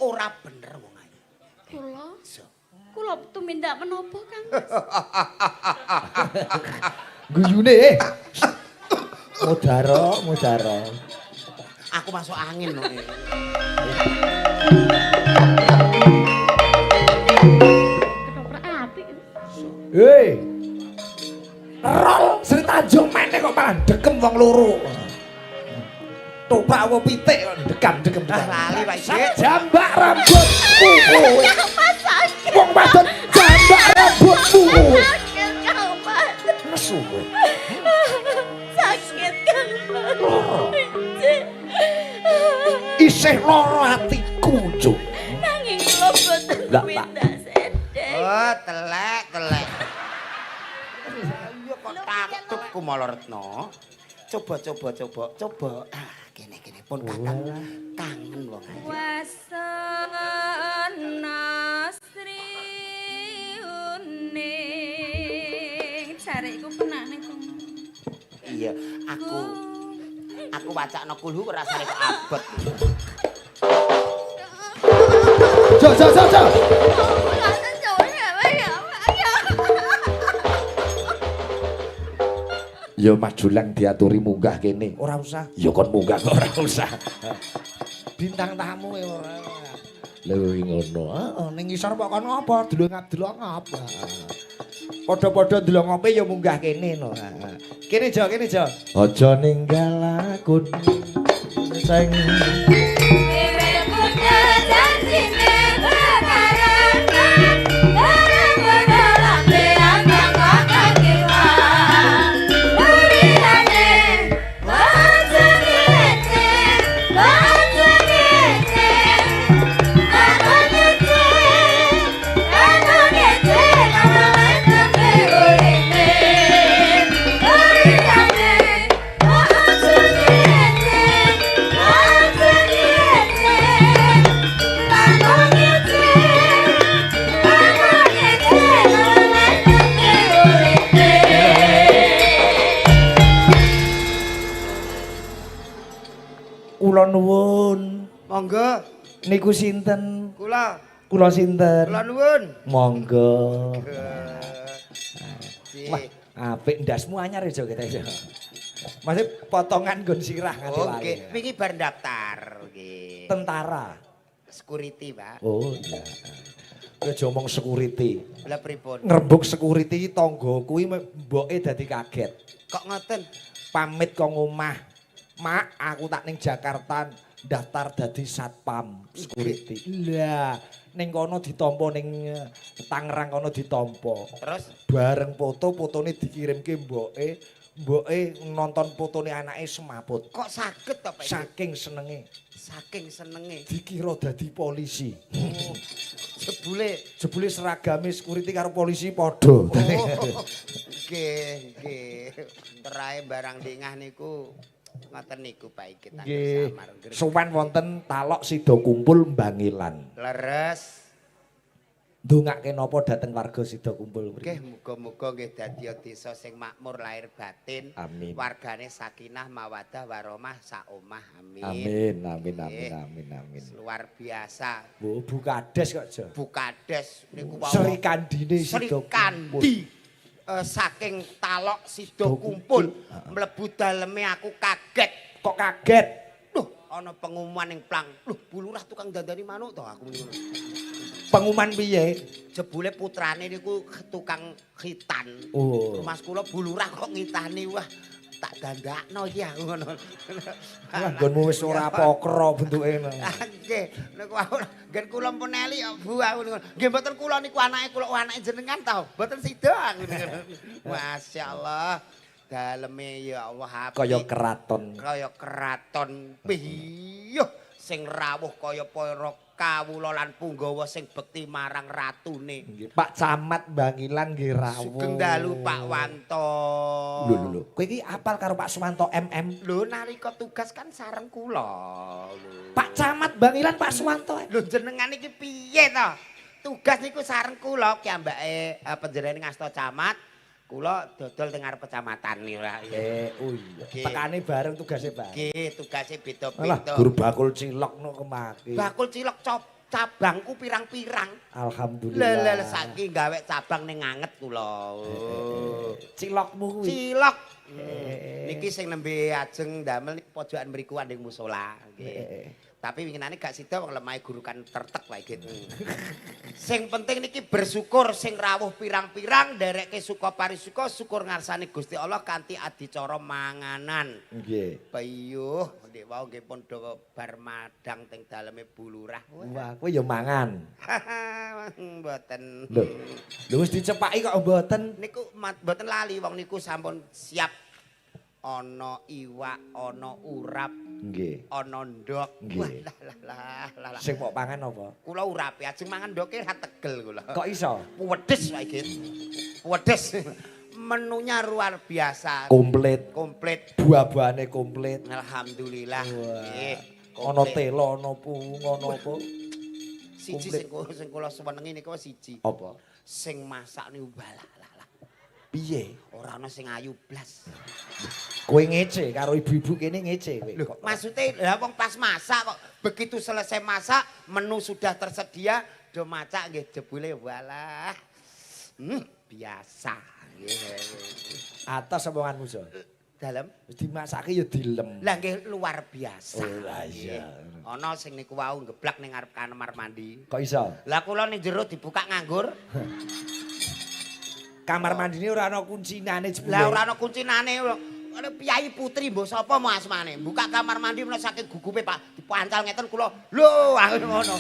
Ora bener wong ayu. Kula? Iso. Kula tumindak menapa, Kang Mas? Guyune eh. Mudara, mudara. Aku masuk angin lho. Ketoprak apik. Hei. Rol Sri Tanjung meneh kok malah dekem wong loro. Topak apa pitik kok dekam dekem. Ah, lali, Pak Ijik. Jambak rambutmu kowe. Mas sakit. Wong wadon jambak rambutmu kowe. Sakit, Kang Mas. Nesu kowe. Sakit, Kang Mas. Ijik. Isih lara atiku, Cuk. Nanging kula boten Lah, Pak. tumindak sedek. Oh, telek, telek. Iya kok takut ku Retno. Coba coba coba coba. Ah, kene kene pun kakang kangen wong ayu. Wasana Sri Uning. Jare iku penakne kono. Iya, aku wacakno kulhu rasane kok abot. Jo jo jo jo. Ya Mas Julang diaturi munggah kene. Ora usah. Ya kon munggah kok ora usah. Bintang tamu e ora. Lho ngono. Heeh, ning ngisor kok kon ngopo? Delok-delok ngapa? Padha-padha ndelok ngope ya munggah kene no. Kene Jo, kene Jo. Aja ninggal aku sing Kula nuwun. Monggo, Niku sinten? kula. Kula sinten? Kula nuwun. Monggo. Cik. Wah, apik ndasmu anyar ya Jo kita Jo. Masih potongan nggon sirah nganti Oh, lali. nggih, wingi bar daftar nggih. Tentara. Security, Pak. Oh iya. Kowe aja omong security. Lah pripun? Ngrembug security tangga kuwi mboke dadi kaget. Kok ngoten? Pamit kok ngomah. Mak, aku tak ning Jakarta daftar dadi satpam security. Lah, ning kono ditampa ning Tangerang kono ditampa. Terus Bareng foto, fotone dikirimke mboke, mboke nonton fotone anake semaput. kok saged to, Pak? Saking senenge Saking senenge. dikira dadi polisi. Oh, jebule. Jebule seragame security karo polisi padha. Oh, nggih, nggih. Terae barang dingah niku ngoten niku Pak iki Nggih. samar. Sowan wonten Talok Sida Kumpul Bangilan. Leres. Ndongake napa dhateng warga Sida Kumpul mriki? Nggih, muga-muga nggih dadi desa sing makmur lahir batin. Amin. Wargane sakinah mawaddah warahmah sak omah. Amin. Amin, amin, amin, amin, amin. Luar biasa. Bu, Bu Kades kok, Jo. Bu Kades niku wau. Sri Kandine Sri Sida Kumpul. Kandi. Saking Talok Sida Kumpul mlebu daleme aku kaget. Kok kaget? Loh, ana pengumuman ning plang. Loh, Bu Lurah tukang dandani manuk to aku muni ngono. Pengumuman piye? Jebule putrane niku tukang khitan. Oh. Mas kula Bu Lurah kok ngitani wah tak dandakno iki aku ngono. Lah nggonmu wis ora pokro bentuke ngono. Nggih, niku aku nggen kula pun eli kok Bu aku niku. Nggih mboten kula niku anake kula anake jenengan ta. Mboten sida aku niku. Masyaallah. Daleme ya Allah apik. Kaya keraton. Kaya keraton. Piyuh sing rawuh kaya para kawula lan punggawa sing bekti marang ratune. Nggih, Pak Camat Bangilan nggih rawuh. Sugeng dalu Pak Wanto. Lho lho lho, kowe iki apal karo Pak Suwanto MM? Lho nalika tugas kan sareng kula. Lho. Pak Camat Bangilan Pak Suwanto. Lho jenengan iki piye to? Tugas niku sareng kula kiambake panjenengane ngasta camat, kula dodol teng ngarep kecamatan niku lah. Oh iya. Nggih. Tekane bareng tugase bareng. Nggih, tugase Alah, beda-beda. gur bakul cilok no kemaki. Bakul cilok cop Cabangku pirang-pirang. Alhamdulillah. Lah lah saiki gawe cabang ning Nganget kula. Cilokmu kuwi. Cilok. Niki sing nembe ajeng damel niki pojokan mriku anding musala. Nggih. Tapi winginane gak sida wong lemahe gurukan tertek wae gitu. Sing penting niki bersyukur sing rawuh pirang-pirang nderekke suka parisuka syukur ngarsane Gusti Allah kanthi adicara manganan. Nggih. Piyuh, ndek wau nggih pun do bar madang teng daleme Bu Lurah. Wah, kowe ya mangan. Mboten. Lho. Lho wis dicepaki kok mboten. Niku mboten lali wong niku sampun siap. Ana iwak, ana urap. Nggih. Ana ndok. Wah lah lah lah. Sing mbok pangan apa? Kula urape ajeng mangan ndoke ra tegel kula. Kok iso? Pedes wae, Git. Pedes. Menunya luar biasa. Komplit. Komplit. Buah-buahane komplit. Alhamdulillah. Nggih. Ana telo, ana pung, ana apa? Siji sing kula senengi niku siji. Apa? Sing masak niku walah lah lah. Piye? Ora ana sing ayu blas. Kowe ngece karo ibu-ibu kene ngece kowe. Lho, maksude lah wong pas masak kok begitu selesai masak menu sudah tersedia do macak nggih jebule walah. Biasa. Nggih. Atas omonganmu, Jo. Dalem dimasake ya dilem. Lah nggih luar biasa. Oh lah iya. Ana sing niku wau ngeblak ning ngarep kamar mandi. Kok iso? Lah kula ning jero dibuka nganggur. Kamar mandine ora ana kuncinane jebule. Lah ora ana kuncinane. Ana piyai putri mbok sapa mau asmane. Buka kamar mandi menawa saking gugupe Pak, dipancal ngeten kula. Lho, aku ngono.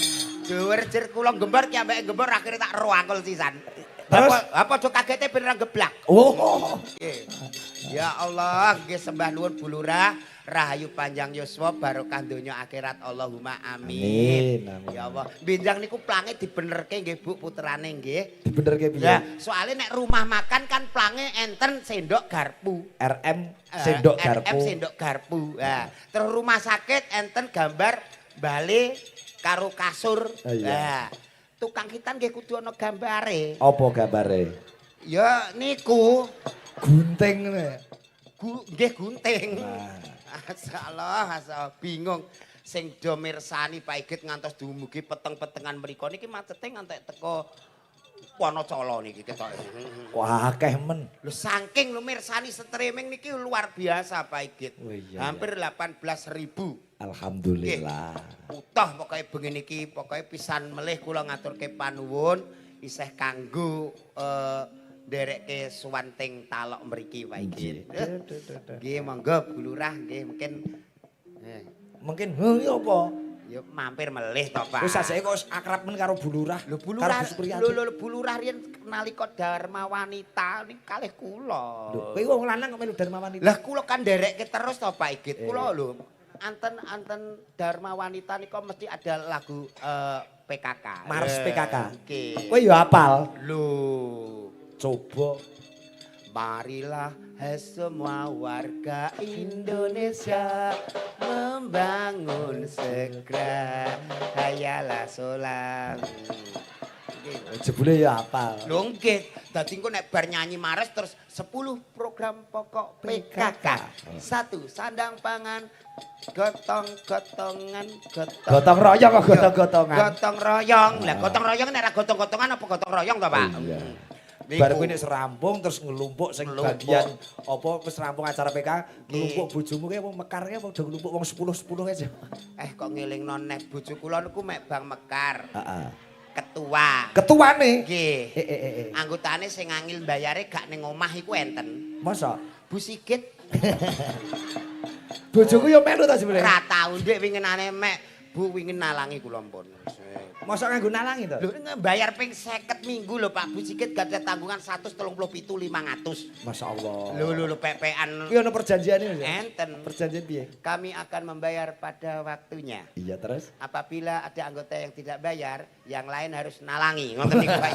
Jewer-jer kula gembar ki ambeke gembar akhire tak roangkul sisan. Terus apa aja kagete ben ora geblak. Oh. Nggih. Ya Allah, nggih sembah nuwun Bu Lurah, rahayu panjang yuswa barokah donya akhirat Allahumma amin. Amin, amin. Ya Allah, benjang niku plange dibenerke nggih Bu puterane nggih. Dibenerke piye? Lah, soalnya nek rumah makan kan plange enten sendok garpu. RM sendok garpu. RM sendok garpu. Nah, terus rumah sakit enten gambar bale karo kasur. Iya. Nah, tukang khitan nggih kudu ana gambare. Apa gambare? Ya niku gunting ngene. Nggih gunting. Masyaallah, asal bingung. Sing do mirsani Pak Igit ngantos dumugi peteng-petengan mriku niki macete ngantek teko Wonocolo niki ketoke. Wah, akeh men. Lho saking lho mirsani streaming niki luar biasa Pak Igit. Oh, iya, hampir 18.000. Alhamdulillah. Utuh pokoke bengi niki, pokoke pisan melih kula ngaturke panuwun isih kanggo nderekke sowan teng Talok mriki Pak Igit. Nggih monggo Bu Lurah nggih mungkin mungkin heh apa? Ya mampir melih to Pak. Wis sajake kok akrab men karo Bu Lurah. Lho Bu Lurah, lho Bu Lurah riyen nalika Dharma Wanita niku kalih kula. Lho kowe wong lanang kok melu Dharma Wanita? Lah kula kan nderekke terus to Pak Igit. Kula lho anten-anten Dharma Wanita nika mesti ada lagu PKK. Mars PKK. Nggih. Kowe ya apal? Lho, coba. Marilah semua warga Indonesia membangun segera hayalah solang. Jebule ya apal. Lho nggih, dadi engko nek bar nyanyi Mares terus 10 program pokok PKK. 1 sandang pangan, gotong-gotongan, gotong. Gotong royong kok gotong-gotongan. Gotong royong. Lah gotong royong nek ora gotong-gotongan apa gotong royong to, Pak? Iya. Bar kuwi nek serampung terus ngelumpuk sing bagian apa wis rampung acara PK, nglumpuk bojomu ki apa mekar ki apa do nglumpuk wong 10-10 aja. Kok ngelingno neh bojo kula niku mek Bang Mekar. Heeh. Ketua. Ketuane? Nggih. Anggotane sing angil mbayare gak ning omah iku enten. Masa? Bu Sigit. Bojoku yo melu ta jebule? Ora tau ndek winginane mek Bu wingin nalangi kula mpun. Mosok nganggo nalangi to? Lho mbayar ping 50 minggu lho Pak Bu Sigit gadah tanggungan 137.500. Masyaallah. Lho lho lho pepean. Kuwi ana perjanjiane lho. Enten. Perjanjian piye? Kami akan membayar pada waktunya. Iya terus? Apabila ada anggota yang tidak bayar, yang lain harus nalangi. Ngoten niku Pak.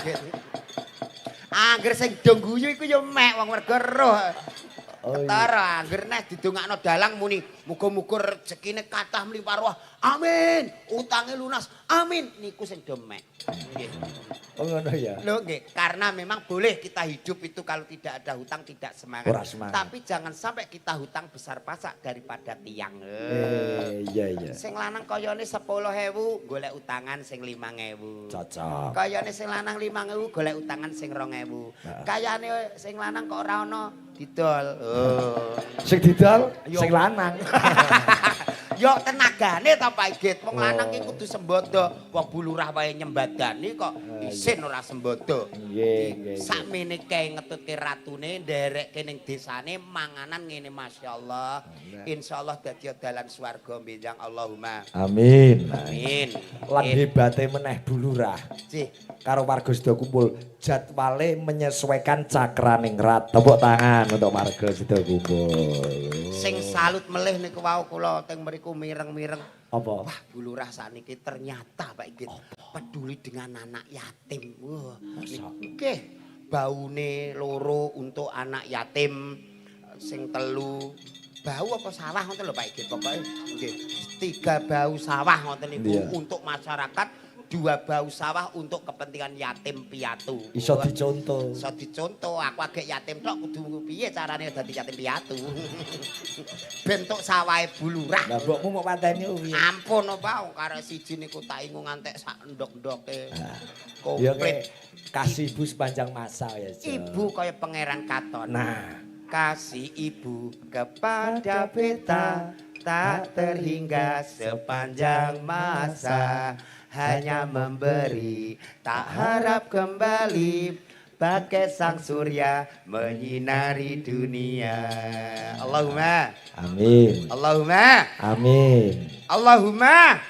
Angger sing do guyu iku ya mek wong mergo roh. Oh, iya. Ketara angger neh didongakno dalang muni muga-muga rezekine kathah mlimpah ruah. Amin. Utange lunas. Amin. Niku sing demek. Nggih. Oh ngono ya. Lho nggih, karena memang boleh kita hidup itu kalau tidak ada hutang tidak semangat. Ora semangat. Tapi jangan sampai kita hutang besar pasak daripada tiang. Iya iya. Sing lanang kayane 10.000 golek utangan sing 5.000. Cocok. Kayane sing lanang 5.000 golek utangan sing 2.000. Heeh. Kayane sing lanang kok ora ana didol. Oh. Sing didol Yo. sing lanang. Yo tenagane ta Pak Igit. Wong lanang ki Oh. kudu sembodo. Wong Bu Lurah wae nyembadani kok isin ora sembodo. Nggih, nggih. Sakmene kae ngetutke ratune nderekke ning desane manganan ngene masyaallah. Nah. Insyaallah dadi dalan swarga benjang Allahumma. Amin. Amin. Lan hebate meneh Bu Lurah. Nggih. Karo warga Sido Kumpul jadwale menyesuaikan cakraning rat. Tepuk tangan untuk warga Sido Kumpul. Sing salut melih niku wau kula teng mriku mireng-mireng. Apa? Wah, Bu Lurah sakniki ternyata Pak Igit peduli dengan anak yatim. Wah, Masa? nggih. Baune loro untuk anak yatim, sing telu bau apa sawah ngoten lho Pak Igit pokoke nggih. 3 bau sawah ngoten niku untuk masyarakat, 2 bau sawah untuk kepentingan yatim piatu. Iso dicontoh. Iso dicontoh, aku agek yatim tok kudu piye carane dadi yatim piatu. Bentuk sawahe Bu Lurah. Lah mbokmu mau pateni piye? Ampun apa karek siji niku tak ingu ngantek sak ndok-ndoke. Ya Komplit. kasih ibu sepanjang masa ya. Jo. Ibu kaya Pangeran Katon. Nah, Kasih ibu kepada beta tak terhingga sepanjang masa, hanya memberi tak harap kembali, bagai sang surya menyinari dunia. Allahumma. Amin. Allahumma. Amin. Allahumma.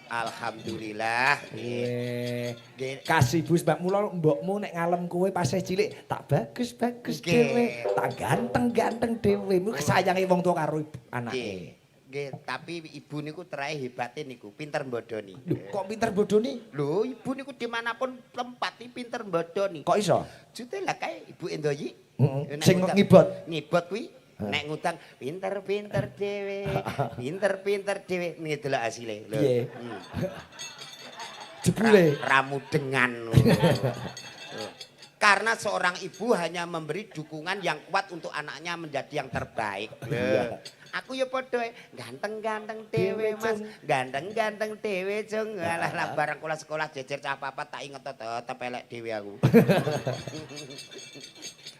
Alhamdulillah. Nggih. Nggih. Kasih ibu sebab mula mbokmu nek ngalem kowe pas cilik tak bagus-bagus dhewe, tak ganteng-ganteng dhewe. Mu kesayange wong tua karo ibu anake. Nggih, tapi ibu niku terae hebate niku, pinter mbodoni. Lho, kok pinter bodoni? Lho, ibu niku dimanapun tempat iki pinter mbodoni. Kok iso? Jute lah kae Ibu Endoyi. Heeh. Nek Sing ngundang- ngibot. Ngibot kuwi. Nek ngutang pinter-pinter dhewe, pinter-pinter dhewe. Niki delok asile. Lho. Piye? Jebule. Ramudengan. Karena seorang ibu hanya memberi dukungan yang kuat untuk anaknya menjadi yang terbaik. Iya. Aku ya padha ganteng-ganteng dhewe Mas, ganteng-ganteng dhewe Jung. Alah lah bareng kula sekolah jejer cah papat tak inget tetep elek dhewe aku.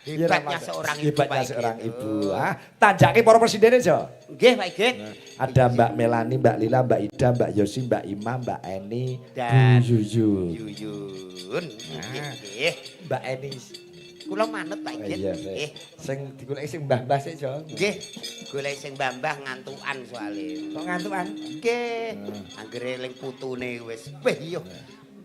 Hebatnya seorang ibu. Hebatnya Pak seorang Igit. ibu. Ah, tanjake para presiden Jo. Nggih Pak Igit. Ada Mbak Melani, Mbak Lila, Mbak Ida, Mbak Yosi, Mbak Ima, Mbak Eni, Dan Bu Yuyun. Yuyun. Nggih, nggih. Mbak Eni. Kula manut Pak Igit. Iya, Nggih. sing digoleki sing mbah-mbah sik, Jo. Nggih. Golek sing mbah-mbah ngantukan soalé. Kok ngantukan? Nggih. Anggere eling putune wis. Weh iya.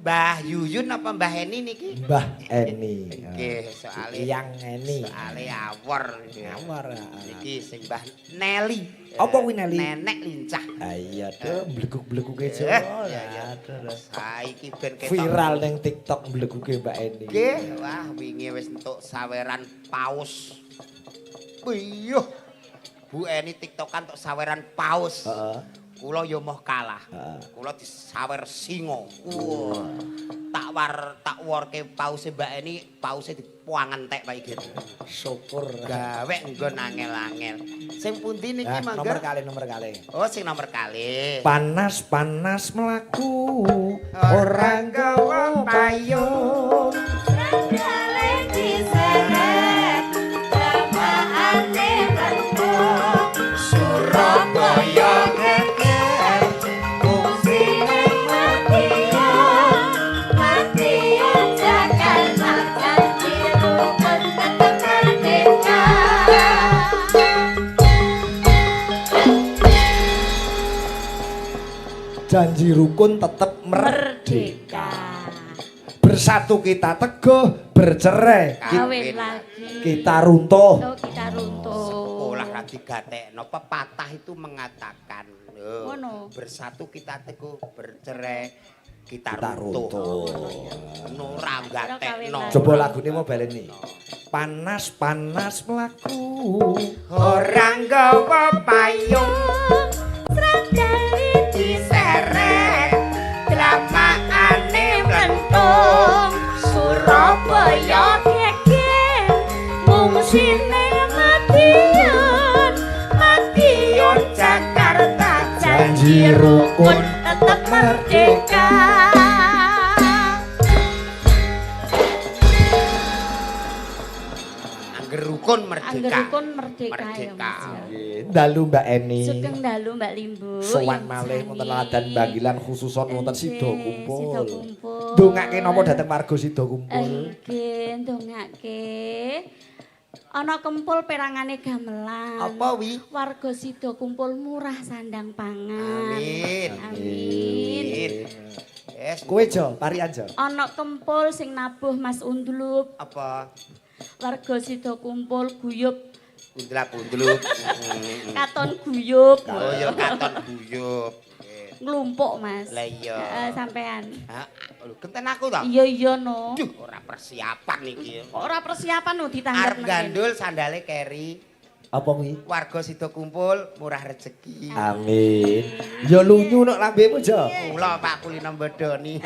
Mbah Yuyun apa Mbah Eni niki? Mbah Eni. Nggih, soale Yang Eni. Soale awor. Awor. Niki sing Mbah Nelly. Apa kuwi Nelly? Nenek lincah. Ah iya, duh, mbleguk-mbleguke Jo. Eh, iya, iya. Aduh. Saiki ben ketok. Viral ning TikTok mbleguke Mbak Eni. Nggih, wah wingi wis entuk saweran paus. Wiyuh. Bu Eni TikTokan entuk saweran paus. Heeh. Kula ya moh kalah. Heeh. Kula disawer singa. Wah. Tak war tak worke pause Mbak Eni, pause dipuangan entek Pak Igit. Syukur. Gawe nggon angel-angel. Sing pundi niki Nah, mangga? nomor kali, nomor kali. Oh, sing nomor kali. Panas-panas mlaku ora nggawa payung. Sandale diseret, jamaane bentuk. Surabaya geger, fungsine Madiun, Madiun Jakarta, janji rukun tetep merdeka. Janji rukun tetep merdeka. Bersatu kita teguh, bercerai Kawin lagi. kita runtuh. Oh, kita runtuh. Sekolah ra digatekno. Pepatah itu mengatakan, lho, Ngono. bersatu kita teguh, bercerai Kita Kita runtuh. runtuh. Ora gatekno. Coba lagune mau baleni. Panas-panas mlaku. Ora nggawa payung Srandale diseret dlamakane mlentung Surabaya geger ngungsi ning Madiun Madiun Jakarta janji rukun tetep merdeka. Angger rukun merdeka. Angger rukun merdeka ya Merdeka. Mas ya. Nggih, dalu Mbak Eni. Sugeng dalu Mbak Limbu. Sowan Yang malih jani. wonten laladan Banggilan khususon wonten Sida Nggih, Kumpul. Sida Kumpul. Ndongake napa dhateng warga Sida Kumpul? Nggih, ndongake. Ana kempul perangane gamelan. Apa wi? Warga Sida Kumpul murah sandang pangan. Amin. Amin. Yes. Kowe Jo, parian Jo. Ana kempul sing nabuh Mas Undlup. Apa? Warga Sida Kumpul guyub, Undlap-undlup. katon guyub. Oh ya katon guyub. Nggih. Nglumpuk Mas. Lah iya. Heeh, sampean. Hah, lho genten aku to? Iya iya no. Duh, ora persiapan iki. Kok ora persiapan no ditanggap Arep gandul sandale keri. Apa kuwi? Warga Sida Kumpul murah rezeki. Amin. Ya lunyu nok lambemu Jo. Kula Pak kulino bodoni.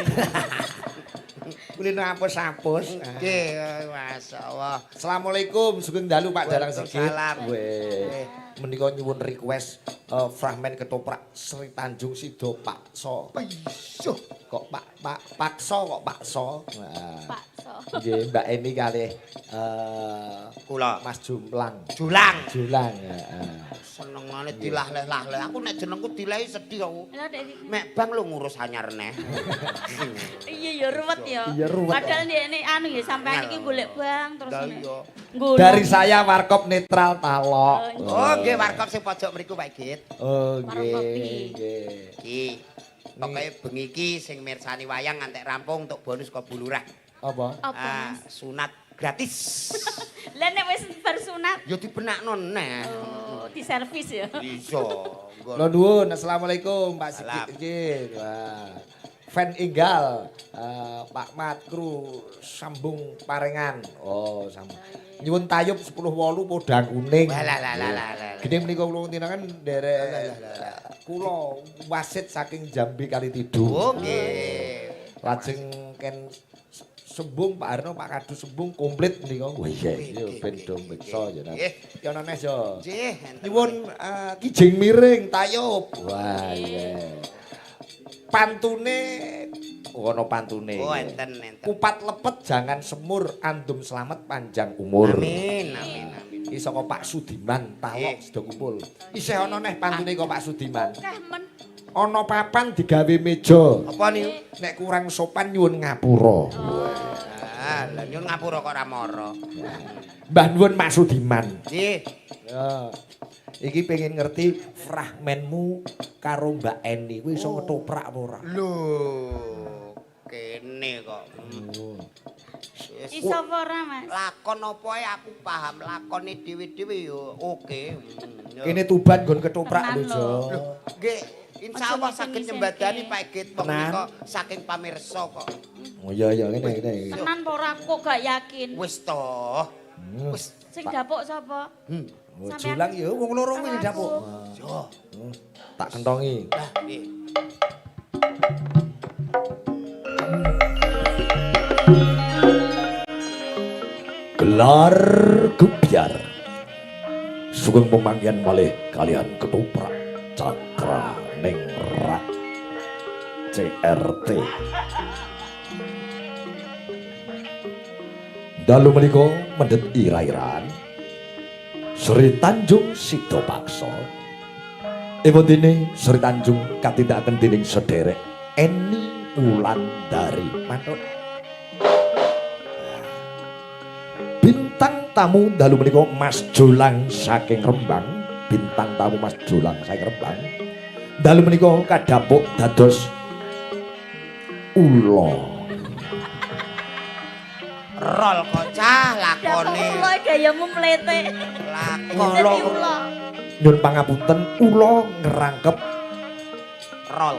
Kulino apus-apus. Nggih, masyaallah. Assalamualaikum, sugeng dalu Pak Dalang Sigit. Waalaikumsalam. Weh, menika nyuwun request fragmen ketoprak Sri Tanjung Sida Paksa. Pisuh. Kok Pak Pak Paksa kok Paksa. Nah. Paksa. Nggih, Mbak Eni kalih Kula Mas Jumplang. Julang. Julang, heeh. Senengane dilah-leh-lah. Aku nek jenengku dilahi sedih aku. Lah dek Mek bang lo ngurus anyar neh. iya ya ruwet ya. Iya, ruwet. Padahal ndekne anu ya sampean iki golek bang terus Lah nek iya. golek. Dari saya warkop netral talok. Oh, nggih warkop sing pojok mriku Pak Git. Oh, Warung nggih, kopi. nggih. Iki. Pokoke bengi iki sing mirsani wayang ngantek rampung untuk bonus kok Bu Lurah. Apa? Apa Ah, Mas? sunat gratis. Lah nek wis bar sunat Ya dibenakno neh. oh, diservis ya. Iso. Lho nuwun, assalamualaikum Pak Salam. Sigit. Nggih. Wah. Fan Inggal, Pak Mat kru sambung parengan. Oh, sambung. Nyuwun tayub 10 wolu podang kuning. Lah lah lah lah lah. Gene menika kula tinangan nderek kula wasit saking Jambi Kalitidu. Oh nggih. Lajeng ken sembung Pak Harno, Pak Kadu sembung komplit menika. Wah iya, Nggih, iya ben nggih, do nggih, meksa ya. nggih. Ya ana neh yo. Nggih. Enten. Nyuwun kijing miring tayub. Wah iya. Pantune ono pantune. Oh enten enten. Kupat lepet jangan semur, andum selamat panjang umur. Amin amin amin. Iki saka Pak Sudiman Talok Nggih. Sida Kumpul. Isih ana neh pantune kok Pak Sudiman. Akeh men. Ana papan digawe meja. Apa niku? Nek kurang sopan nyuwun ngapura. Ah, lah nyun ngapura kok ora mara. Mbah nuwun Pak Sudiman. Nggih. Ya. Iki pengen ngerti fragmenmu karo Mbak Eni kuwi iso ngetoprak apa ora? Lho, kene kok. Wis. Iso apa ora Mas? Lakon apa ae aku paham, lakone dhewe-dhewe yo oke. Yo. Kene Tuban nggon ketoprak Tenan lho, Jo. Lho, nggih, insyaallah Aja saged ngisin-ngisinke. nyembadani Pak Git wong Tenan. nika saking pamirsa kok. Oh iya iya ngene ngene. Tenan apa ora kok gak yakin. Wis toh. Wis. Sing dapuk sapa? Hmm. Oh, Sampean- Julang ya wong loro kuwi Karo dapuk. aku. Yo. Tak kentongi. Lah, nggih. Gelar gebyar. Sugeng pemanggihan malih kalian ketoprak Cakra Ningrat CRT. Dalu menika mendhet ira-iran Sri Tanjung Sida Paksa. Ewodene Sri Tanjung katindakaken dening sederek Eni Wulandari. Mantuk. Bintang tamu dalu menika Mas Jolang saking Rembang, bintang tamu Mas Jolang saking Rembang. Dalu menika kadhapuk dados ula. Rol kocah Dapuk lakone. ula gayamu mlete. Lakon Dadi ula. Nyun pangapunten ula ngerangkep rol.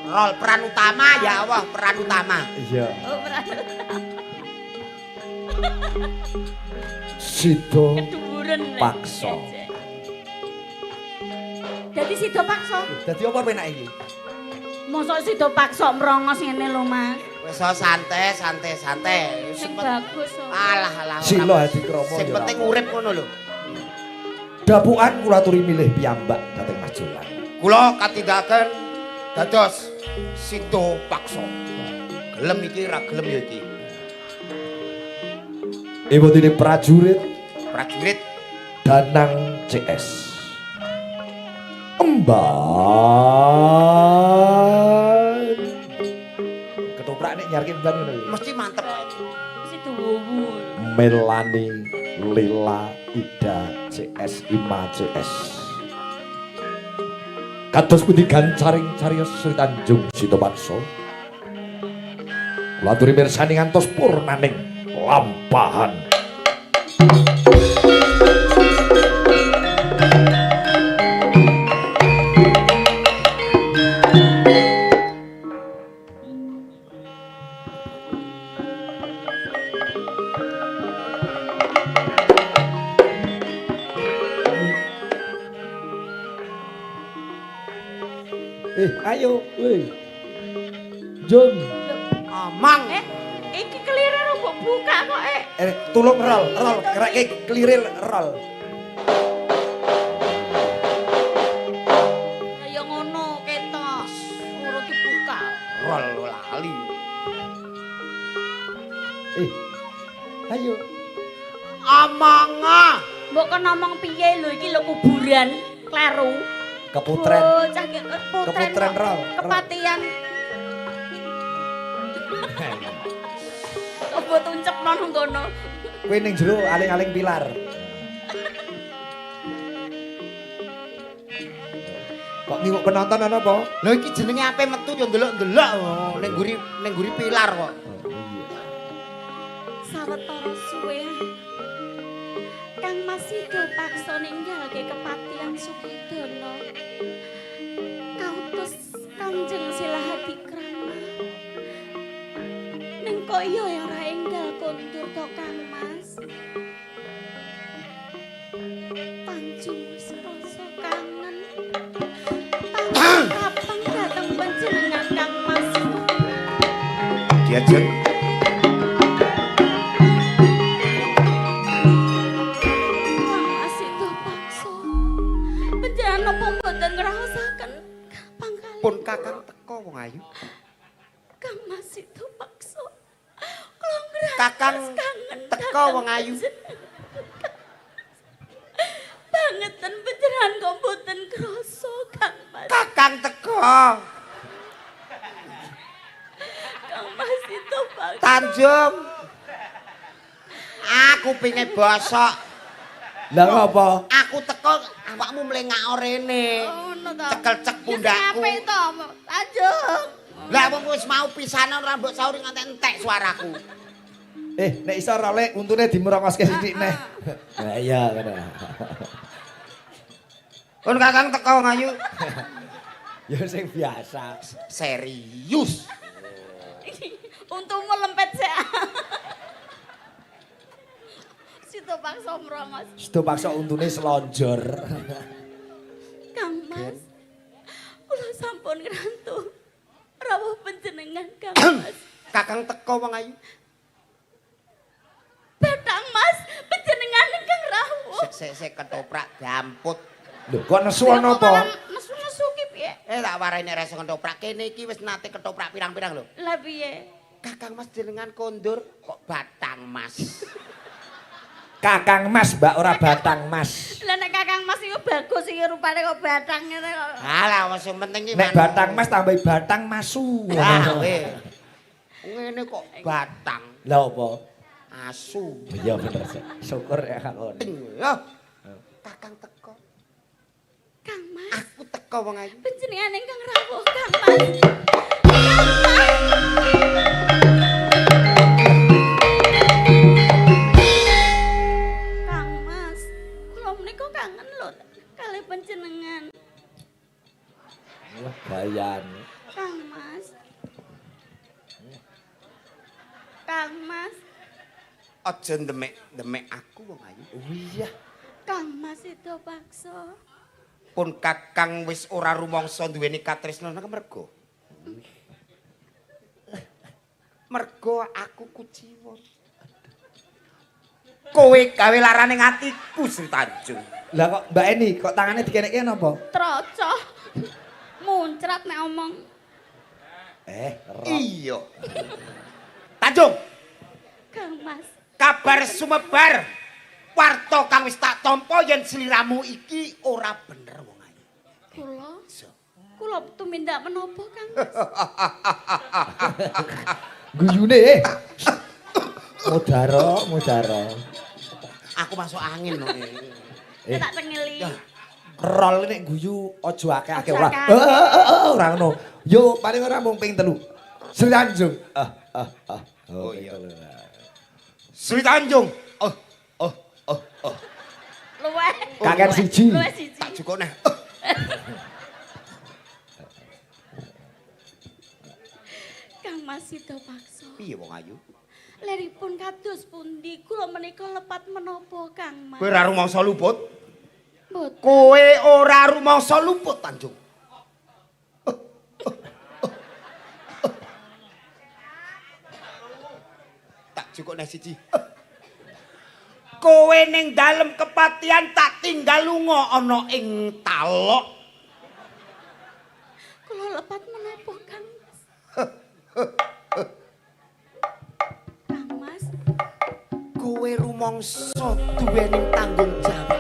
Rol peran utama ya Allah, peran utama. Iya. Oh, peran utama. Sido Paksa. Dadi Sido Paksa. Dadi apa penak iki? Mosok Sido Paksa mrongos ngene lho, Mas. Wis santai, santai, santai. Sing bagus. Alah alah. Sila Hadikrama. Sing penting urip ngono lho. Dapukan kula aturi milih piyambak dhateng Mas Jolang. Kula katindaken dados Sido Paksa. Gelem iki ra gelem ya iki. Ibu prajurit, prajurit Danang CS. Emban. Ketoprak nek nyarke emban ngono iki. Mesti mantep. Mesti duwu. Melani Lila Ida CS Ima CS. Kados pundi gancaring cariyos Sri Tanjung Sido Paksa. Kula aturi mirsani ngantos purnaning lampahan. Ayo, woi. Jom. Omong. Iki kelire mbok buka kok, Tulung rol, rol, kereke kelire rol. Ya ngono ketok. Urut dibuka. Rol lali. Ayo. Omong. Mbok kon ngomong piye lho iki lho kuburan kleru. Keputren. Bocah keputren. Keputren rol. Kepatian. Apa tuncepno nang kono. Kowe ning jero aling-aling pilar. Kok ngiwuk penonton ana apa? Lho iki jenenge ape metu yo ndelok-ndelok ning guri pilar kok. Oh iya. Sawetara suwe Kang Mas Sido Paksa ninggalke kepatian Sukodana. Kautus Kanjeng Sila Hadikrama. Ning kok iya ora enggal kondur to Kang Mas. Tanjung wis rasa kangen. Kapan dateng panjenengan Kang Mas? Diajeng. Kang Mas Sido Paksa. Panjenengan napa mboten ngraosaken pangkali? Pun kakang teko wong ayu. Kang Mas Sido Paksa. Kula ngraos Kakang kangen teko wong ayu. Bangeten panjenengan kok mboten krasa Kang Mas. Kakang teko. Kang Mas Sido Paksa. Tanjung. Aku pinge bosok. Lah ngopo? Aku teko awakmu mlengak rene. Ngono to. Cekel-cek pundakku. Ya sing apik to, Tanjung. Lah wong wis mau pisanan ora mbok sauri nganti entek suaraku. Nek iso role untune dimrongoske sithik neh. Lah iya ngono. Pun kakang teko wong ayu. Ya sing biasa. Serius. Untumu lempet sik. Sido Paksa mrongos. Sido Paksa untune selonjor. Kang Mas. Kula sampun ngrantu rawuh panjenengan Kang Mas. Kakang teko wong ayu. Batang Mas, panjenengan ingkang rawuh. Sik sik ketoprak damput. Lho, kok nesu ana apa? Nesu-nesu ki piye? Tak warani ora iso ketoprak. Kene iki wis nate ketoprak pirang-pirang lho. Lah piye? Kakang Mas jenengan kondur kok batang Mas. Kakang Mas, Mbak, ora batang Mas. Lah nek Kakang Mas iku bagus iki rupane kok batang ngene kok. Alah wis sing penting iki Nek batang Mas tambahi batang masu. Ah weh. Ngene kok batang Lah apa? asu. Iya bener. Syukur ya kakon. Yo. Kakang teko. Kang Mas, Aku teko wong ayu. panjenengan ingkang rawuh Kang Mas. Kang Mas. Kang Mas, kula menika kangen lho kalih panjenengan. Wah, gayane. Kang Mas. Kang Mas. Aja ndemek-ndemek aku wong ayu. Oh iya. Kang Mas itu paksa. Pun Kakang wis ora rumangsa duweni katresnan mergo. Mergo aku kuciwa. Kowe gawe larane atiku Sri Tanjung. Lah kok Mbak Eni kok tangane dikenekke napa? Trocoh. Muncrat nek omong. Iya. Tanjung, Kang Mas. Kabar sumebar warta kang wis tak tampa yen sliramu iki ora bener wong ayu. Kula. Kula tumindak menapa Kang Mas? Guyune. Mudaro, mudaro. Aku masuk angin kok. Tak cengeli. Rol nek guyu aja akeh-akeh ora. Ora ngono. Yo paling ora mung ping 3. Sri Tanjung. Oh iya. Sri Tanjung. Oh, oh, oh, oh. Luweh. Kakean siji. Luweh siji. Tak jukuk neh. Kang Mas sida paksa. Piye wong ayu? Leripun kados pundi kula menika lepat menapa Kang Mas? Kowe ora rumangsa luput. Mboten. Kowe ora rumangsa luput Tanjung. Tak jukuk neh siji. Kowe ning dalem kepatihan tak tinggal lunga ana ing talok. Kula lepat menapa Kang Mas? Kang Mas, Kowe rumangsa duweni tanggung jawab.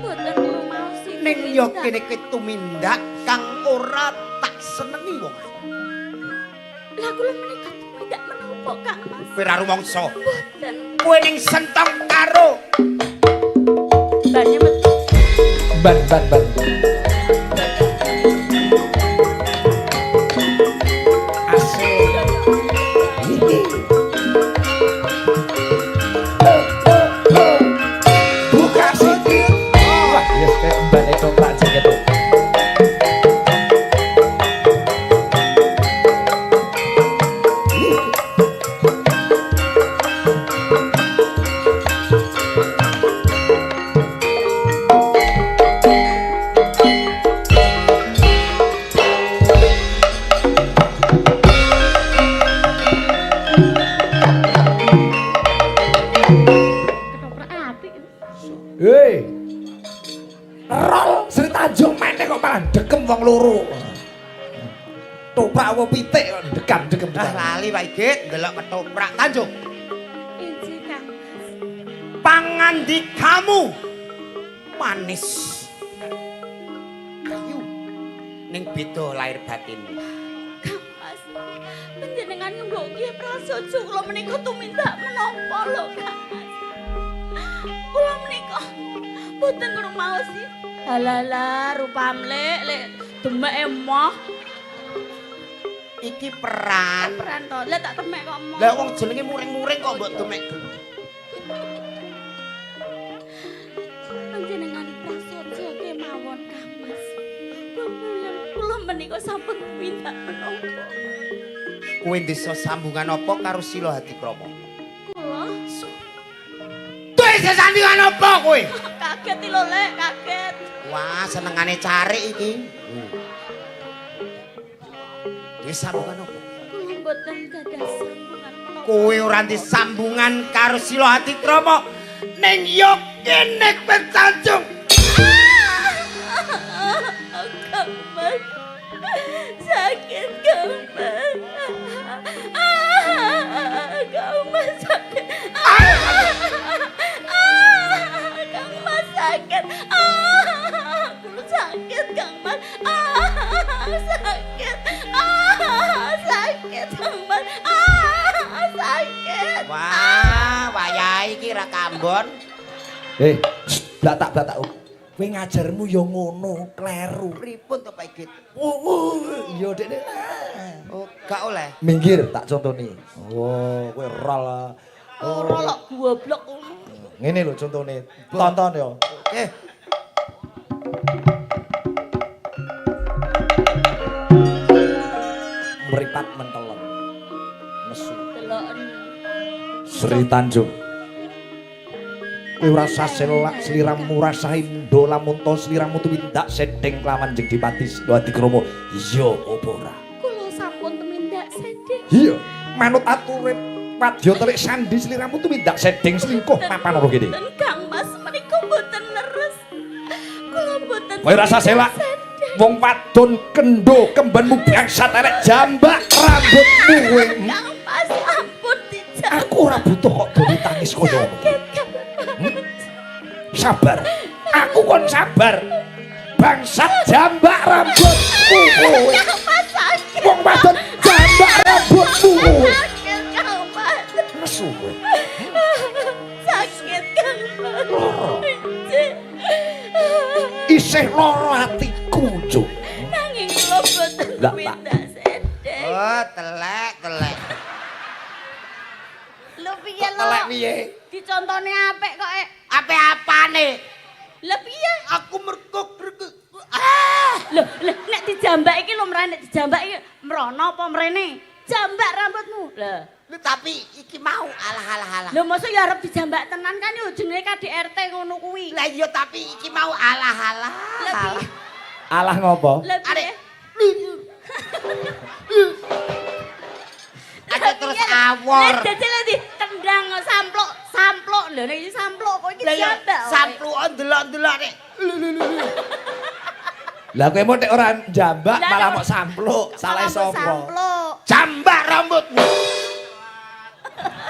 mboten rumaosi. Ning yo kene kowe tumindak kang ora tak senengi wong ayu. Lah kula menika tumindak menapa Kang Mas? Kowe ora rumangsa. Mboten. Kowe ning sentong karo Bane metu. Ban ban ban. Asik. Buka sikil. Wah, yes kayak mbane toprak jaket. Ketoprak apik. Hei. Rol Sri Tanjung meneh kok malah dekem wong loro. Toprak apa pitik kok dekam-dekem. Ah lali Pak Igit ndelok ketoprak Tanjung. Injih Kang Mas. Pangandikamu manis. Ayu ning beda lahir batin. Kang Mas. Panjenengan nggo prasaja kula menika tumindak menapa lho Kang Mas. Kula menika mboten ngrumaosi. Halah rupam lek lek demek emoh. Iki peran. Peran to. Lah tak temek kok emoh. Lah wong jenenge muring-muring kok mbok demek. Panjenengan prasaja kemawon Kang Mas. Kula menika sampun tumindak menapa. Kowe desa sambungan apa karo Sila Hadikrama? Kula Desa sambungan apa kowe? kaget lho lek, kaget. Wah, senengane carik iki. Duwe sambungan apa? Kula mboten gadah sambungan menapa. Kowe ora ndek sambungan karo Sila Hadikrama ning yo kene kowe Tanjung. Kang Mas. Sakit Kang Mas. Kang Mas sakit. Kang Mas sakit. Kula sakit Kang Mas. Sakit. Sakit Kang Mas. Sakit. Wah, wayahe iki ra kambon. Blatak-blatak. Kowe ngajarmu ya ngono, kleru. Pripun to Pak Igit? Oh, iya dekne. Oh, gak oleh. Minggir tak contoni. Oh, kowe rol. Ora lok goblok ngono. Ngene lho contone. Tonton yo. Oke. Meripat menteleng. Nesu. Deloken. Sri Tanjung. Kowe ora selak sliramu rasah indo lamun to sliramu tumindak sedeng kelawan jeng Dipati Silahadikrama. Iya apa ora? Kula sampun tumindak sedeng. Iya, manut ature wadya telik sandi sliramu tumindak sedeng selingkuh papan ora kene. Mboten Kang Mas menika mboten leres. Kula mboten. Kowe rasa selak wong wadon kendo kembanmu bangsat elek jambak rambutmu kowe. Kang Mas ampun dijambak. Aku ora butuh kok doni tangis kaya ngono. Sakit Kang Mas. Sabar. Aku kon sabar. Bangsat jambak rambutmu kowe. Kang Mas sakit. Wong wadon jambak rambutmu kowe. Sakit Kang Mas. Nesu kowe. Sakit Kang Mas. Injih. Isih lara atiku, Cuk. Nanging kula mboten Lah, Pak. tumindak sedeng. Oh, telek, telek. Lho piye lho? Telek piye? Dicontone apik kok. Ape-apane? Lah piye? Aku merkuk merkuk. Ah! Lho, lho nek dijambak iki lho mrene nek dijambak iki mrono apa mrene? Jambak rambutmu. Lah. Lho tapi iki mau alah alah alah. Lho mosok ya arep dijambak tenan kan yo jenenge KDRT ngono kuwi. Lah iya tapi iki mau alah alah. Lah piye? Alah ngopo? Lah piye? Arek. Ada terus awor. Lah jajal ditendang samplok, samplok. Lho nek iki samplok kok iki Lah iya jambak. samplukan delok-delok nek. Lah kowe mau nek ora jambak Lah, malah nek- mok sampluk, salah Malah mbok sapa? Samplok. Jambak rambutmu.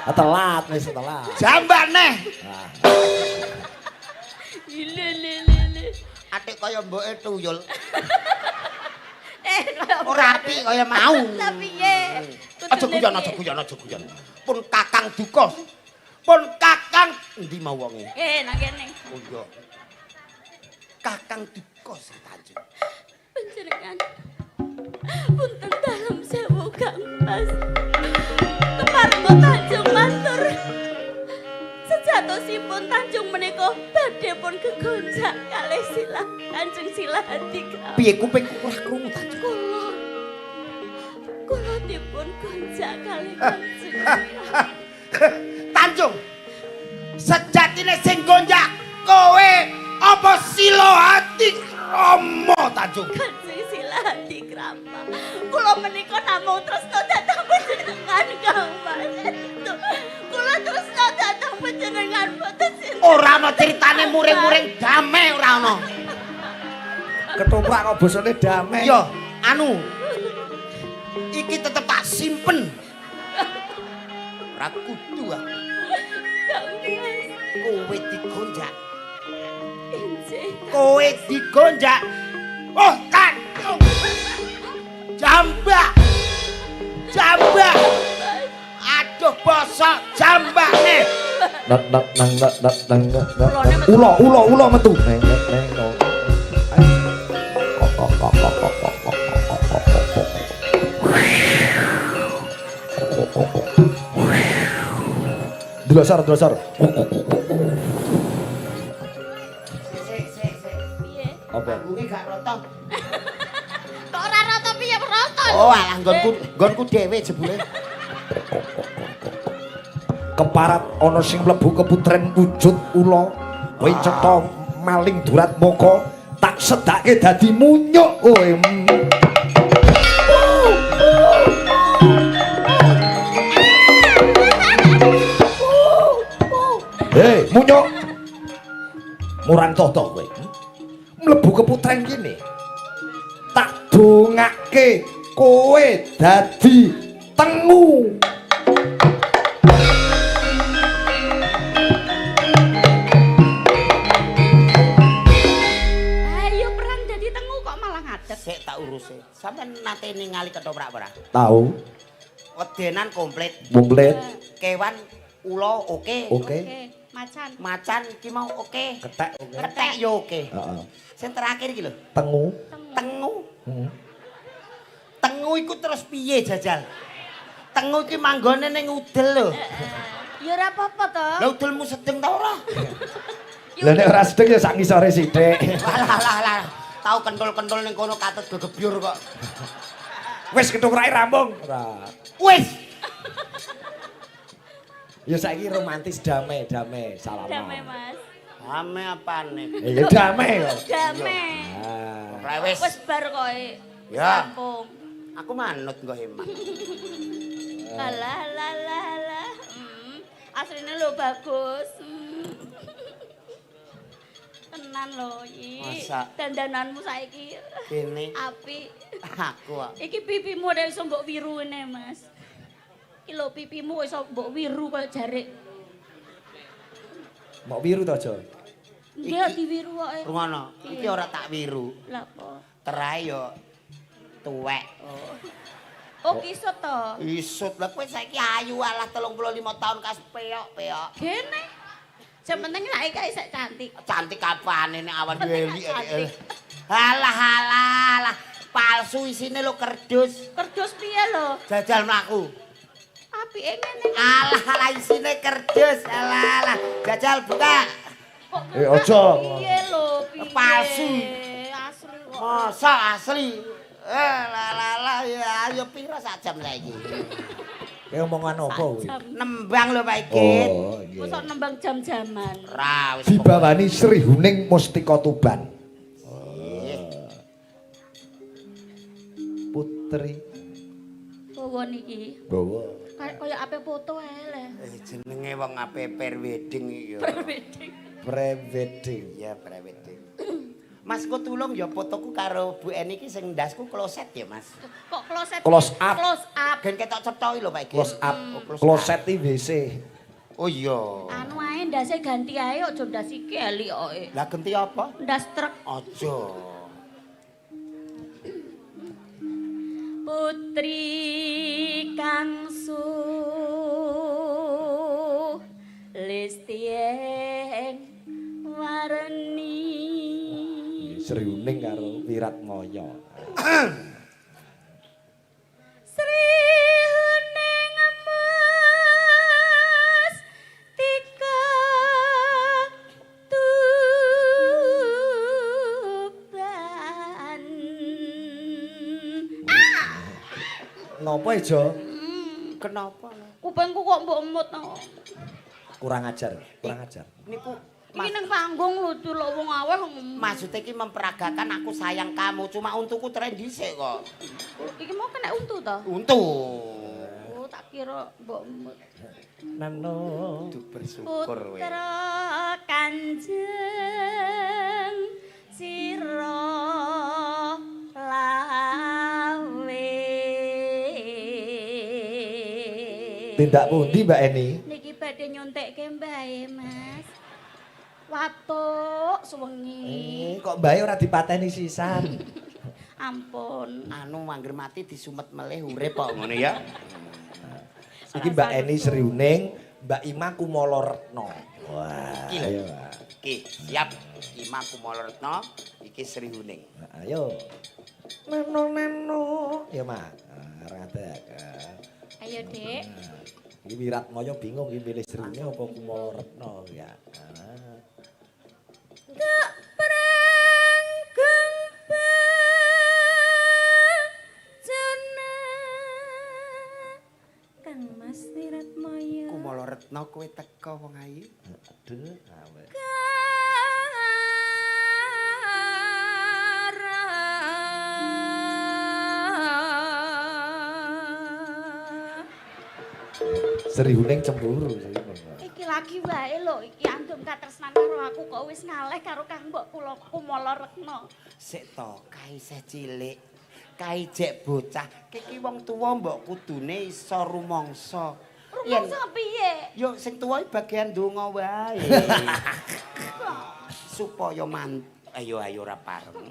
Ah, telat wis telat. Jambak neh. Ile le le le. Atik kaya mboke tuyul. Eh kaya Ora apik kaya mau. Lah piye? Aja guyon, aja guyon, aja guyon. Pun kakang duka. Pun kakang endi mau wonge? Eh nang kene. Oh iya. Kakang duka Sri Tanjung. Panjenengan punten dalem sewu Kang Mas. Keparengga Tanjung matur. Sejatosipun Tanjung menika badhe pun kegonjak kalih silah Kanjeng Silahadikrama. Piye kupingku ora krungu Tanjung? Kula kula dipun gonjak kalih Kanjeng Silah. Tanjung. Sejatine sing gonjak kowe apa Silahadikrama Tanjung? Kanjeng Silahadikrama. Kula menika namung tresna dhateng panjenengan Kang Mas. Kula tresna dhateng panjenengan boten sinten. Ora ana critane muring-muring damai ora ana. Ketoprak kok bosone damai. Yo, anu. Iki tetep tak simpen. Ora kudu aku. Kang Mas. Kowe digonjak. Injih. Kowe digonjak. Oh, Tanjung. Jambak. Jambak. Aduh bosok jambak nih. Nat nat nang nat nat nang nat nat. Ula ula ula metu. Neng neng neng no. Kok kok kok kok kok kok kok kok kok kok kok. Delosor delosor. Sik sik sik. Piye? Apa? Panggunge gak rata. Kok ora rata piye rata? Oh, alah nggonku nggonku dhewe jebule. Keparat ana sing mlebu keputren wujud ula. Kowe cetha maling durat moko tak sedake dadi munyuk kowe. Hei, munyuk. Murang toto kowe. Mlebu keputren kene. Tak dongake kowe dadi tengu. Ayo perang dadi tengu kok malah ngadeg. Sik tak uruse. Sampeyan nate ningali ketoprak ora? Tahu, Wedenan komplit. komplit. Kewan ula oke. Oke. Macan. Macan iki mau oke. Ketek oke. Ketek yo oke. Heeh. Sing terakhir iki lho, Tengu. tengu. Heeh. Tengu iku terus piye jajal? Tengu iki manggone ning udel lho. Ya ora apa-apa to. Lah udelmu sedeng ta ora? Lah nek ora sedeng ya sak ngisore sithik. Alah alah alah. Tau kentul-kentul ning kono katut gegebyur kok. Wis ketoprake rampung. Ora. Wis. Ya saiki romantis damai, damai, salaman. Damai, Mas. Ame apane? Ya damai kok. Damai. Ah. Ora wis. Wis bar koe. Ya. Rampung. Aku manut nggo hemat. Alah alah alah alah. Asline lho bagus. Tenan lho iki. Masa? Dandananmu saiki Kene apik. aku kok. Iki pipimu ora iso mbok wiru ngene, Mas. Iki lho pipimu iso mbok wiru kaya jarik. Mbok wiru to, Jo? Nggih diwiru kok. Rungono, iki ora tak wiru. Lah apa? Terae yo tuwek. Oh, kisut to. Isut lah kowe saiki ayu alah 35 tahun kas peok-peok. Gene. Sing penting saiki isih cantik. Cantik apane nek awan Penting eli. cantik. Alah alah alah palsu isine lho kerdus. Kerdus piye lho? Jajal mlaku. Apike ngene. Alah alah isine kerdus. Alah alah jajal buka. Kok Eh, aja. Piye lho? Piye? Palsu. Asli kok. Masa asli? Eh lah lah lah ya ayo piro sak jam saiki? Kowe omongan apa kuwi? Jam. Nembang lho Pak Ikit. Oh, nggih. Mosok nembang jam-jaman. Ra wis Dibawani Sri Huning Mustika Tuban. Nggih. Putri Bawa niki. bawa. Kayak kaya ape foto ae le. Eh, jenenge wong ape prewedding iki ya. Prewedding. Prewedding. Iya, prewedding. Mas kok tulung ya fotoku karo Bu Eni iki sing ndasku kloset ya, Mas. Kok kloset? Close up. Close up. Ben ketok cetha lho Pak Iki. Close up. Oh, close up. Kloset iki WC. Oh iya. Anu ae ndase ganti ae aja ndas iki eli oke. Lah genti apa? Ndas truk. Aja. Putri kangsu listien warni. Sri Huning karo Wiratmaya. Sri Huning emas tika Tuban. Ngopo Jo? Kenapa? Kupingku kok mbok emut to. Kurang ajar, kurang ajar. Niku Iki nang panggung lucu lho wong aweh. maksudnya iki memperagakan aku sayang kamu, cuma untuku tren dhisik kok. Iki mau kena untu to? Untu. Oh, tak kira mbok emut. Nano. Kudu bersyukur kowe. Putra Kanjeng Sira Lawe. Tindak pundi Mbak Eni? Niki badhe nyuntikke mbae, Mas. Watuk suwengi. Kok mbae ora dipateni sisan. Ampun. Anu mangger mati disumet melih urip kok ngono ya. Iki Mbak Eni Sri Huning, Mbak Ima Kumala Retna. Wah, Iki lho. ayo. Iki siap Ima Kumala Retna, iki Sri Huning. Ayo. Nano nano. Ya, Mak. Radek. Ayo, Dik. Iki Wiratmaya bingung iki milih Sri Huning apa Kumala Retna ya. Gak pranggung bajana Kang Mas Wiratmaya. Kumala Retna kowe teka wong ayu. Aduh, awet. Sri Huning cemburu sih. Iki lagi wae lho, iki andum katresnan karo aku kok wis ngaleh karo Kang Mbok kula Kumala Retna. Sik to, kae isih cilik. Kae jek bocah. Iki wong tuwa mbok kudune iso rumangsa. Rumangsa piye? Yo sing tuwa iki bagian donga wae. Supaya man ayo ayo ora pareng.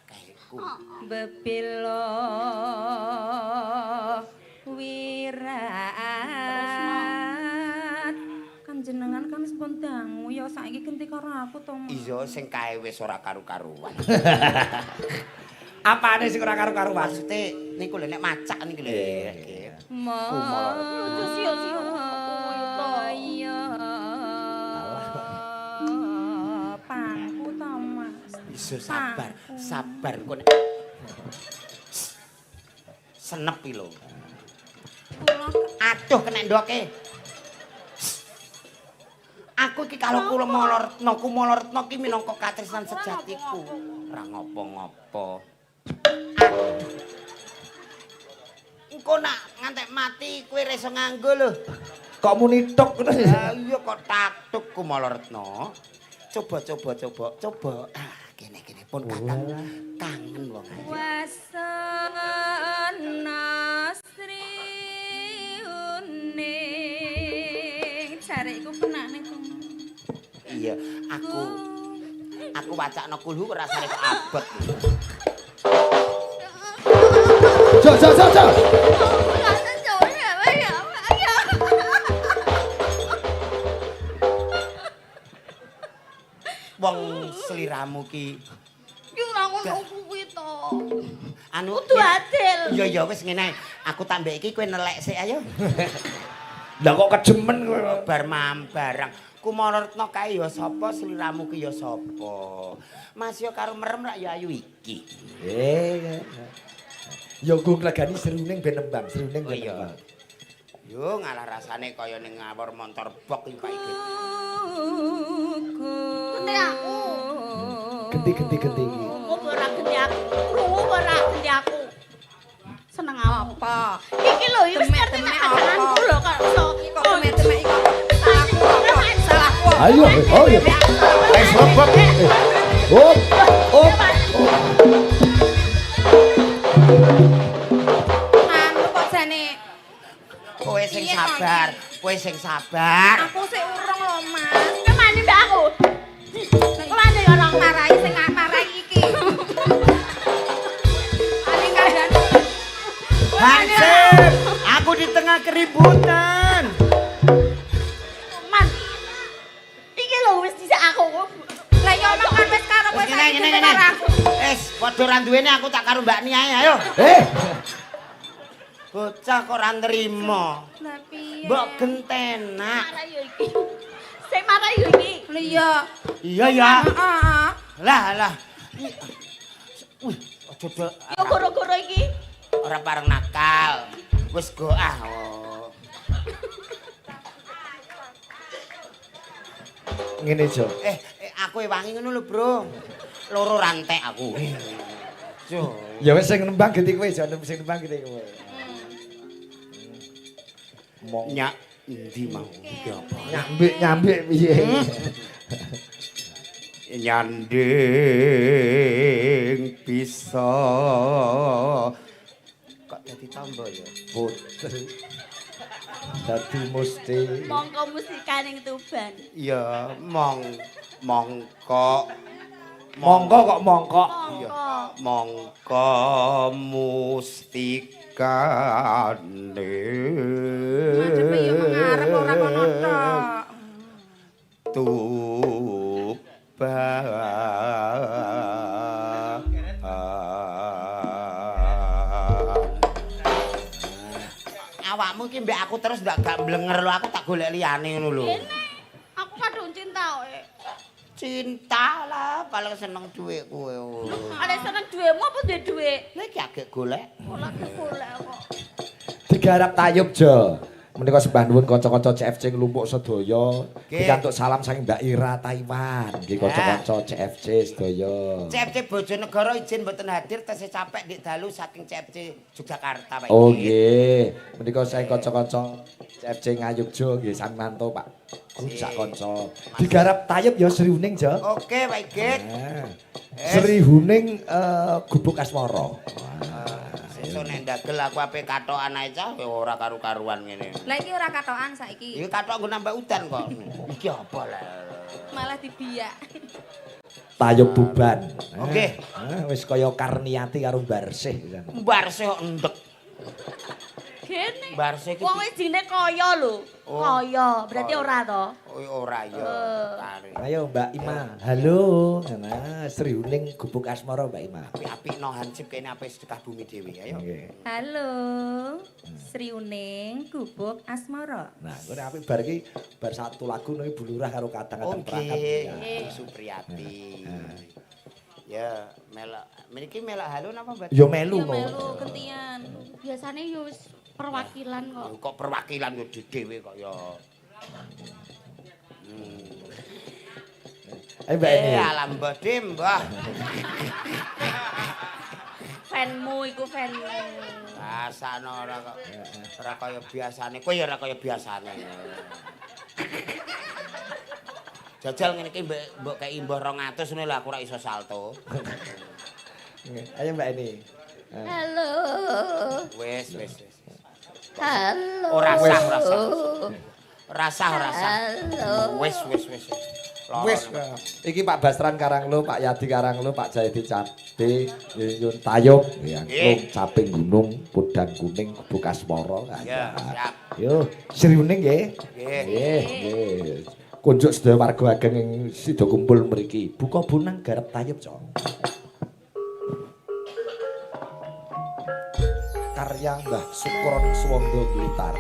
Kaeku. Bebilo wirat. Kan jenengan kan sampun dangu ya saiki genti karo aku to, Mas. Iya sing kae wis ora karu-karuan. Apane sing ora karu-karuan? Maksude niku lho nek macak niku lho. Iya. Kumala Retna. Aja sia-sia kuwi to. Iya. Pangku to, Mas. Iso sabar, sabar kok nek senep iki lho. Kula Aduh kena ndoke. Aku iki kalau kula Kumala Kumala Retna ki minangka katresnan sejatiku. Ora ngopo-ngopo. Engko nak ngantek mati kowe ora iso nganggo lho. Kok muni tok ngono sih? Lah iya kok taktuk Kumala Retna. Coba coba coba coba. Ah, kene kene pun kakang kangen wong ayu. Wasana Sri Uning. Jare iku penane ku. Iya, aku wacakno kulhu rasane kok abot. Jo jo jo jo. Wong sliramu ki Ki ora ngono kuwi to. anu Kudu adil. Iya iya wis ngene ae. Aku tambah iki kowe nelek sik ayo. Lah kok kejemen kowe. Bar mam barang. Kumala Retna kae ya sapa sliramu ki ya sapa. Mas yo karo merem rak ya ayu iki. Eh. Ya nggo nglegani Sriuning ben nembang, Sriuning Oh ben iya. nembang. Yo ngalah rasane kaya ning ngawur montor bok iki Pak Igit. Genti aku. Genti genti genti iki. Krungu ora genti aku. Krungu ora genti aku. Seneng apa? Iki lho wis ngerti nek pasanganku lho kok iso. Kok temek-temek iki salahku apa? Salahku. Ayo, oh iya. Wis hop. Hop, hop. Anu kok jane Kowe sing sabar, kowe sing sabar. aku sik urung lho, Mas. Kemane mbak aku? Kemane orang Marai sing marai iki. Ane kandhane. Hansip, aku di tengah keributan. Man. Iki lho wis dhisik aku. Lah ya omong kan wis karo kowe Wis ngene saiki ngene genti ngene. karo aku. Wis padha ra duwene aku tak karo Mbak Nia ae, ayo. Eh, Bocah kok ora nrimo. Lah piye? Mbok gentenak. Marah yo iki. Sing marah yo iki. Lah iya. Iya ya. Heeh. Lah lah. Wih, aja do. Yo goro-goro iki. Ora pareng nakal. Wis go ah. Oh. Ngene Jo. Eh, aku wangi ngono lho, Bro. Loro rantek aku. Jo. Ya wis sing nembang genti kowe, Jo, sing nembang genti kowe. Mong Nyak endi mau iki apa? nyambik-nyambik piye? Nyanding bisa kok dadi tombo ya? Putri. Dadi mesti Mongko musikaning Tuban. Iya, mong mongko mongko kok mongko. Iya. Mongko. Mongko mustikane. Madhepe ya mengarep ora kono tok. Tuban. Awakmu iki mbek aku terus ndak gak blenger lho, aku tak golek liyane ngono lho. Kene. Aku kadung cinta kowe. Cinta lah, paling seneng dhuwit kowe. Ada seneng duwemu apa duwe dhuwit? Lah iki agek golek. Ora golek kok. Digarap tayub Jo. Menika sembah nuwun kanca-kanca CFC nglumpuk sedaya. Pikantuk salam saking Mbak Ira Taiwan. Nggih kanca-kanca CFC sedaya. CFC Bojonegoro izin mboten hadir tesih capek ndik dalu saking CFC Yogyakarta Pak. Oh nggih. Menika saking kanca-kanca CFC Ngayogya nggih sami mantu Pak. Sak kanca. Digarap tayub ya Sri Huning Jo. Oke Pak Igit. Nah, Sri Huning Gubuk Asmara. Sesuk nek ndagel aku ape katokan ae cah ya ora karu-karuan ngene. Lah iki ora katokan saiki. Iki katok nggo nambah udan kok. Iki apa lah? Malah dibiak. Tayub Tuban. Oke. Ah, wis kaya Karniati karo Barsih pisan. Barsih kok endek. Kene. Barsih iki Wong wis jenenge kaya lho. Oh. Kaya, berarti Kaya. ora to. Oh, ora ya. Tarik. Ayo Mbak Ima. Halo. Nah, Sri Huning Gubuk Asmara Mbak Ima. Apik-apik no hansip kene ape sedekah bumi dhewe ayo. Nggih. Halo. Sri Uning Gubuk Asmara. Nah, kowe nek apik bar iki bar satu lagu nang Bu Lurah karo kadang-kadang Oke, perangkat. Bu Supriyati. Ya, melok mriki melok halo napa mboten? Ya melu Ya no. melu gentian. Biasane yo wis perwakilan kok. Kok perwakilan yo dhewe kok ya. Ayo Mbak Eni. Eh, alam mbah Dim, mbah. Fanmu iku fanmu. Rasane ora kok ora kaya biasane. Kowe ya ora kaya biasane. Jajal ngene iki mbok mbok kei mbah 200 ngene lho aku ora iso salto. Ayo Mbak Eni. Halo. Wis, wis, wis. Halo. Ora sah, ora sah. Ora sah, ora sah. Halo. Wis, wis, wis. Loro. Wis, iki Pak Basran Karanglo, Pak Yadi Karanglo, Pak Jayadi Cabe, Yun Tayub, yang Nggih. Caping Gunung, Podang Kuning, Kubu Kasmoro. Ya, siap. Yo, sriuning nggih. Nggih. Nggih, nggih. Kunjuk sedaya warga ageng ing sida kumpul mriki. Buka bonang garap tayub, Cok. Karya Mbah Sukron Suwondo Blitar.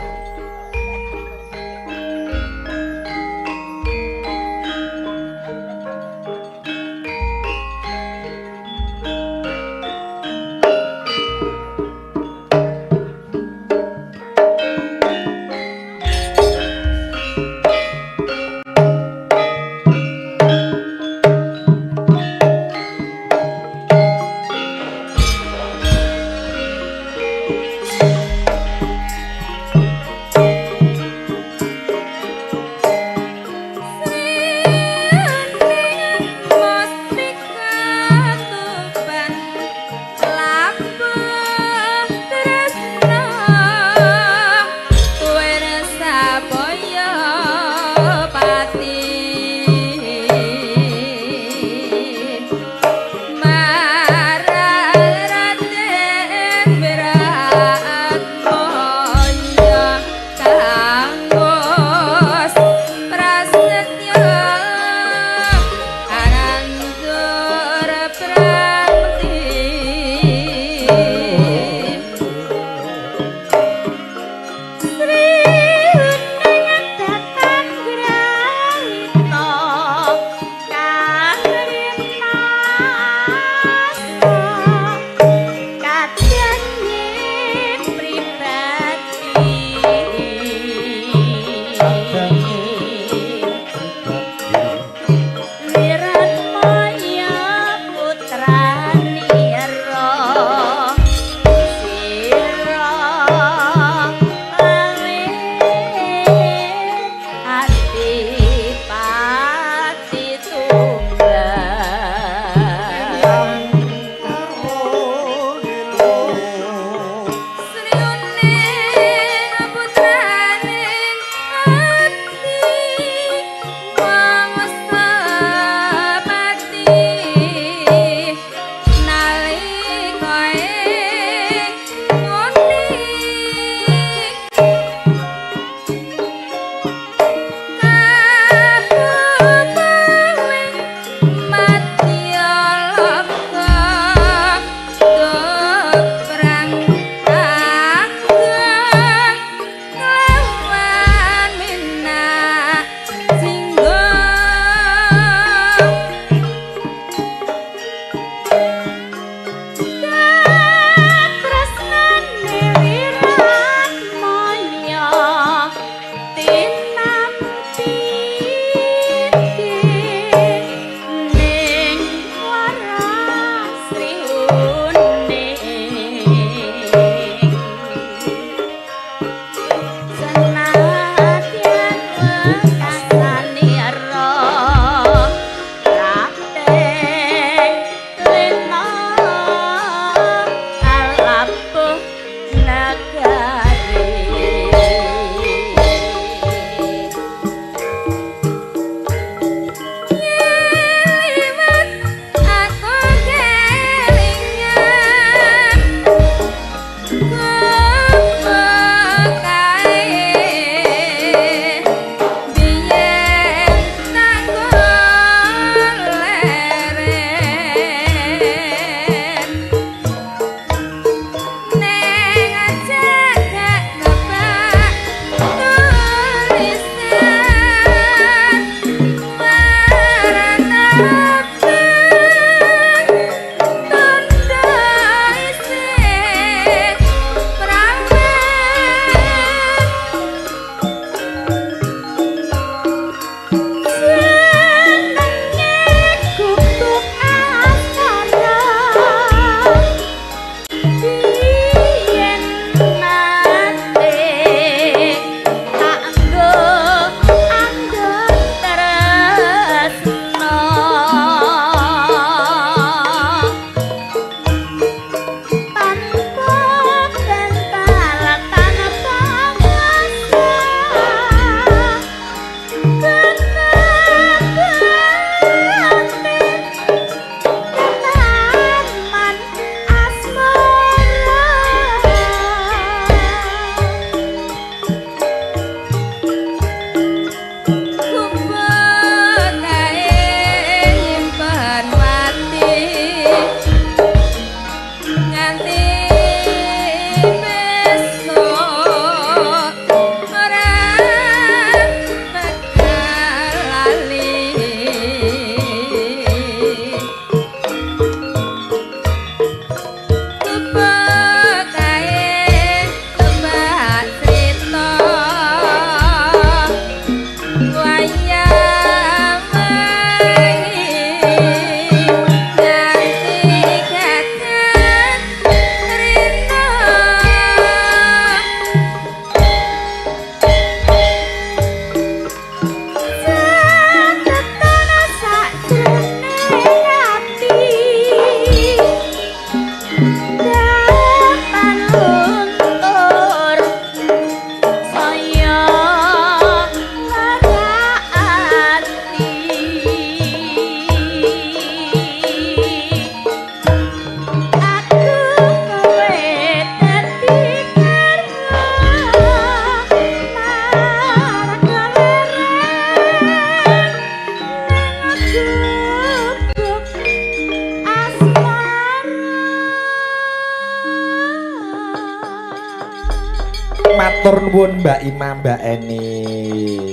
Matur nuwun Mbak Ima, Mbak Eni.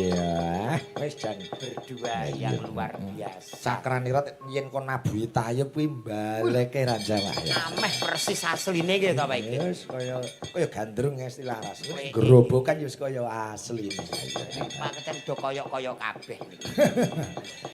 Ya, wis jan Berdua yang luar biasa. Cakranira yen kon nabuhi tayub kuwi baleke ra jawah ya. Ameh persis asline iki to, Pak iki. Wis kaya kaya gandrung istilah ras. Wih. Grobokan ya wis kaya asline. Paketen do koyok-koyok kabeh niki.